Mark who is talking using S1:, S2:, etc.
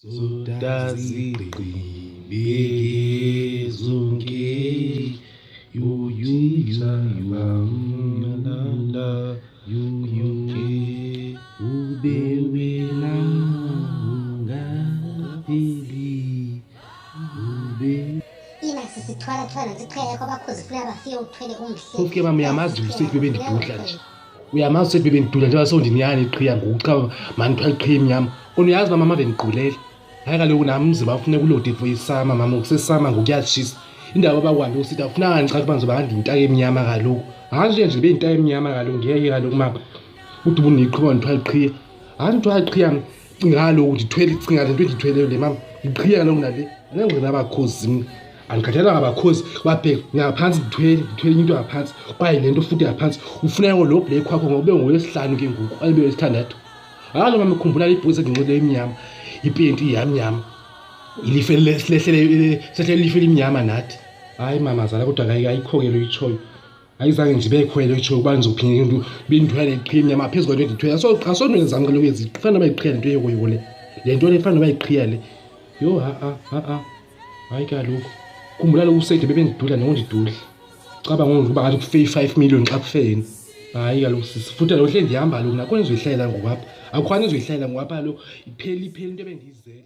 S1: Zodazigqibeke zonke yoyuyu yuyu ube wena ungapheli ube.
S2: Ina sisithwala thwala ntsiqheka kwabakhozi funeka bafike uthwele umhle.
S1: Phofu ke mama uyamazi usethi bebendidudla nje. Uyamazi usethi bebendidudla njengoba sewundinyani iqhiya ngoku cha mandithwala iqhiya emnyama. Kona uyazi mama mave ndigqulele. Hayi kaloku nam umzimba ufuneka ulode for isama mama kusesama ngoku kuyatshisa. Indawo abakuhambe usithi akufunanga ndichaze uba ndizoba ndiyintaka emnyama kaloku. Hayi nje nje ndibe yintaka emnyama kaloku ngeke kaloku mama. Ude ubundiqhuba ndithwala iqhiya. Hayi ndithwala iqhiya mna. Cinga kaloku ndithwele cinga le nto endiyithweleyo le mama. Yiqhiya kaloku nale. Andingqina abakhozi mna. Andikhathalelanga abakhozi babheke ngaphantsi ndithwele ndithwele into ngaphantsi kwaye le nto futhi ngaphantsi. Ufuneka lo black wakho ngoba ube ngowesihlanu ke ngoku okanye ube wesithandathu. Hayi mama khumbula ibhuti endinxibe imnyama ipenti yamnyama. Ilife lehlele sehlele ilife elimnyama nathi. Hayi mama zala kodwa ayikho ke lo itshoyo. Ayizange nje ibekho le itshoyo ukuba ndizophinda into bendithwele iqhiya emnyama phezu kwento endithwele. So xa sonwele zam kaloku ezi fana noba yiqhiya le nto yokoyoko le. Le nto le fana noba yiqhiya le. Yho ha-a ha-a. Hayi kaloku. Khumbula kaloku usede bebendidudla nokundidudla. Caba ngoku uba ngathi kufe i-5 million xa kufe yena. Hayi kaloku sisi futhi kaloku hle ndihamba kaloku nakho nizoyihlela ngoku apha. Akukho nto nizoyihlela ngoku apha kaloku ipheli ipheli into ebendiyizele.